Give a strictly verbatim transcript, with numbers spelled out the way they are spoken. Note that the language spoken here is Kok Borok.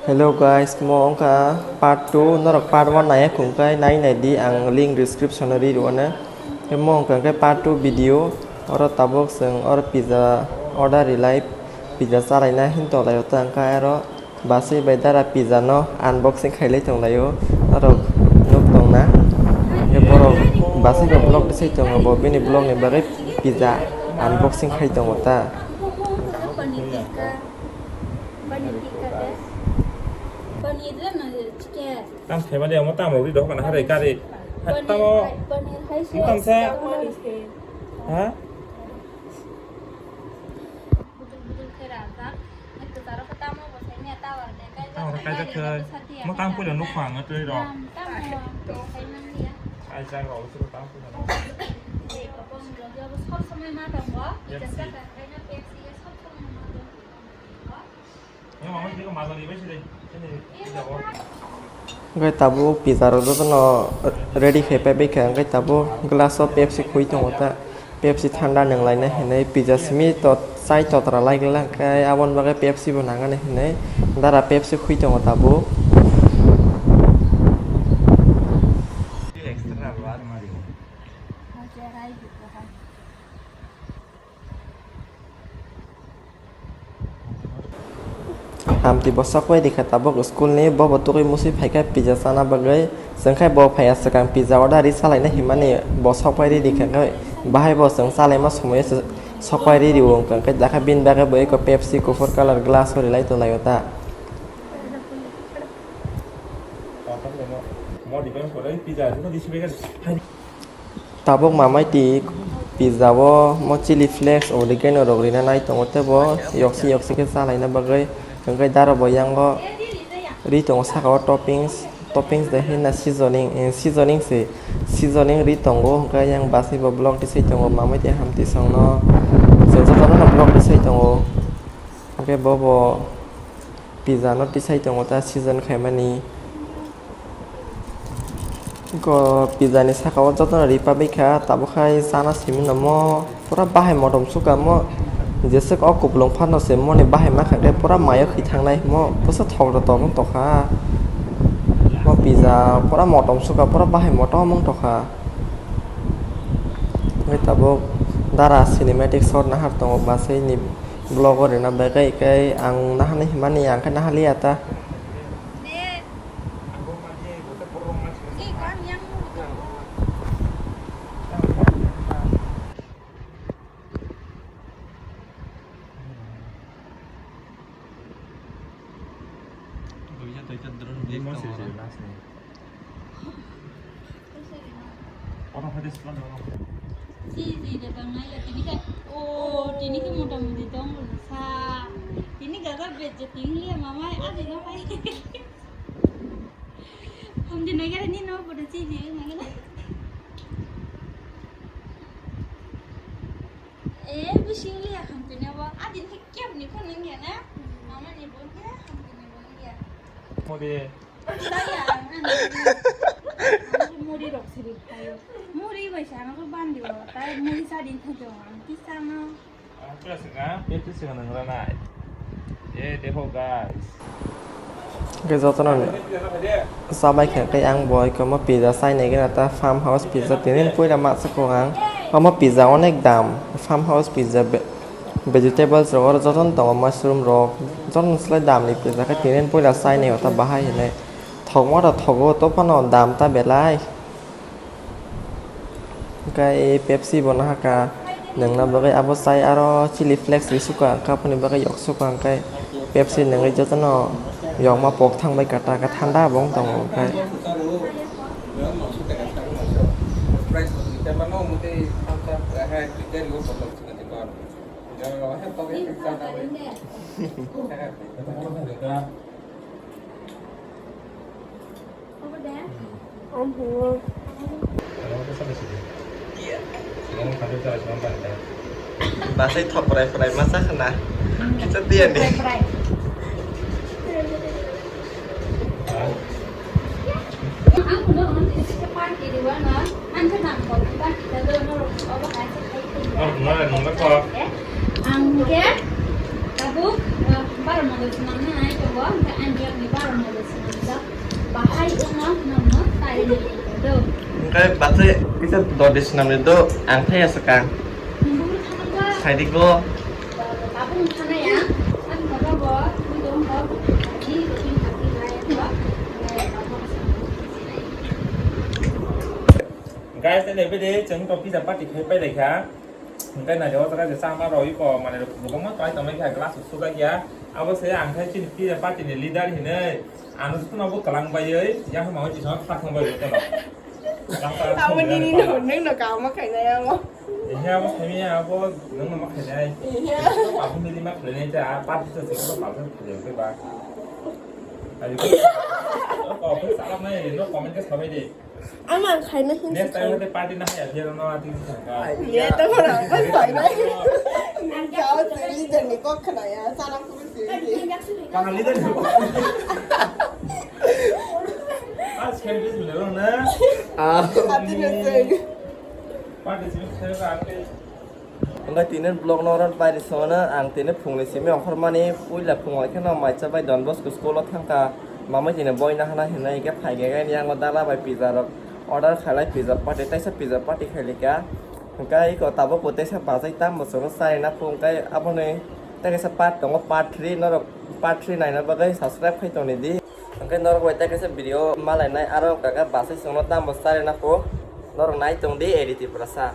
Hello guys, mo wngkha part two, norok part one naiya khungkhe nai naidi, ang link description o ri rwano. Mo wngkha khe part two video, oro tabuk chwng oro pizza order rilai, pizza chalaina hin tonglaio ta wngkha aro basui bai dara pizza no unboxing khailai tonglaio, norok nuk tongna. Khe borok basui bo vlog tisai tongo, bo bini vlog ni bagwi pizza unboxing khai tongo ta. Paneer tikka de. Paneer de na chicken. Tam thema de mo tam ri dok na hare kari. Paneer, tamo paneer hai mo tam se. Ha? Budul budul khe rajak. Nai kwcharo khe tamo bo sai nia tower de kai. Tower kai jak khe. Mo tam puila nuk phang twi rok. Tam tamo to sai nang nia. Ai jak rok su tam puila nuk. Ei ko bom lo yo sob somoi ma tongo. Pepsi. Pizza ka kai na Pepsi sob somoi ma tongo. Hwnkhe tabuk pizza rok jotono ready khai paibai kha, hwnkhe tabuk glass o Pepsi khwi tongo ta, Pepsi thanda nwng laina hinwi pizza simi to chai totra lai glak, hwnkhe aboni bagwi Pepsi bo nangani hinwi dara Pepsi khwi tongo tabuk. Hamti bo sok pai rikha tabuk school ni, bo bo tugui musi phaikha pizza chana bagwi. Chwng khai bo phaiya swkang pizza order ri salaina himani bo sok pai ri rikha, khai bahai bo chwng chalaima somoio se sok pai ri rio wngkha, khai dakha bini bagwi bo eko Pepsi kuphur colour glass o rilai tonglaio ta. Tabuk mamai twi pizza o mo chili flakes, oregano rok rina nai tongo, tei bo yoksi yoksi khe chalaina bagwi. Hwnkhe dara bo yango ri tongo, saka o toppings, toppings de hwnna seasoning, eh, seasoning se, seasoning ri tongo. Hwnkhe yang basai bo vlog tisai tongo, mamai twi hamti songno chwng jotono vlog tisai tongo. Hwnkhe bo bo pizza no tisai tongo ta season khaimani. Eko pizza ni saka o jotono ri pabikha, tabuk khai chana simi no mo pura bahai motom sukha mo, jeswk o kupulung phano se moni bahai mankha khe pura mayo khi thangnai mo, bwsa thok da tong tokha. Mo pizza pura motom sukha, pura bahai motom wng tokha. Hwnkhe tabuk dara cinematic shot nahar tongo, basai ni vlog o rina bagwi, khe ang nahani himani ang khe nahaliya ta. Duita toita drone blade tongoro. Oro hade sla doro. Si, si, de bang nai ya, tini ka, oh, tini ka mota moti tong sa. Tini gaga bet je ting liya mama, ade no pai. Hum din nai ya ni no bodo si, si, nai na. Eh, bising liya hamtini bo. Adin he kep ni phone nang ya na? Mama ni bon ya, hamtini bon ya. Mode. Saya, ang, ang, ang, muri rok siri kayo. Muri bai sana ko bandi bo. Tai muri sa din thajo ang kisa no. Ang pura sika, pepsi sika nang ranai. Eh, deho guys. Hwnkhe jotono chabai kha khe ang bo eko mo pizza chainai gana ta farm house pizza tini puila masa kok ang. Omo pizza onek dam farm house pizza ve-, vegetables rok oro jotono tongo, mushroom rok jotono slai dam ni pizza khe tini puila chainai o ta bahai hinwi thokma rok thogo to phano dam ta belai. Hwnkhe Pepsi bo nahakha nwngna bagwi, abo chai aro chili flakes ri sukha, hwnkhe aboni bagwi yok sukha, hwnkhe Pepsi nwngwi jotono yokma pok thangbai kha, ta khe thanda bo wng tongo, hwnkhe. Omo. Basai thoprai prai masa khna. Kita dia ni. Ang kuno ono tini sisa party di wana. Ang ke nang ko party ta do no obo hai se khai khai. Ang ke tabuk, eh, bara model senang na ai tongo, ang ke ang dia Bahai wngno nwngno taini do. Hingke bache kisa dodi swnamni do ang thaya swkang. Saidi go. Tabung thanaya ang kotobo twi dong kok. Di king hati lai ko. Guys, tei naibe de, chwng to pizza party khai pai lai kha. Hingke nai o jaga je chama rw iko, mane rw kwbangma kai tongmai kha, glass rw sujak ya. Abo se ang khai chini pizza party ni leader hinwi, ano jotono bo kwlang baiwi, yang ma oi chisong kha thang bai jotono. Abo nini no, nwng no kama khainai abo. Ehe, abo khaimi ya, abo nwng no ma khainai. Ehe. Abo nini ma khainai ta, party to se ko party khainai ba. Ari ko, ko ko sa nai, no comment ka sabai de. Ama ang khaina hin Next time hwnkhe party na haya phiyaro no ati thangka. Ye to khona ang khaina. Ang jao se leader ni kok khna ya sana phuru se. Kaham leader ni kok. Ah, scam business ni lo na. Ah. Ati na se. Party sini saya ka ate. Hingke tini vlog no oro pai ri songno ang tini phungni simi ongkhormani puila phungo khe no maisa bai Don Bosco school o thangkha mamai tini boina hana hinwi hingke phaikhe ani yango dala bai pizza rok order khailai pizza party taisa pizza party khailikha hingke iko tabuk bo teisa bachai tam bosongo charina phung tei aboni tei kaisa part tongo part three norok part three naina bagwi subscribe khai tongni di hingke norok bai tei kaisa video malainai aro wngkha khe bachai chwngno tamo charina phung norok nai tongdi A D T Prasa.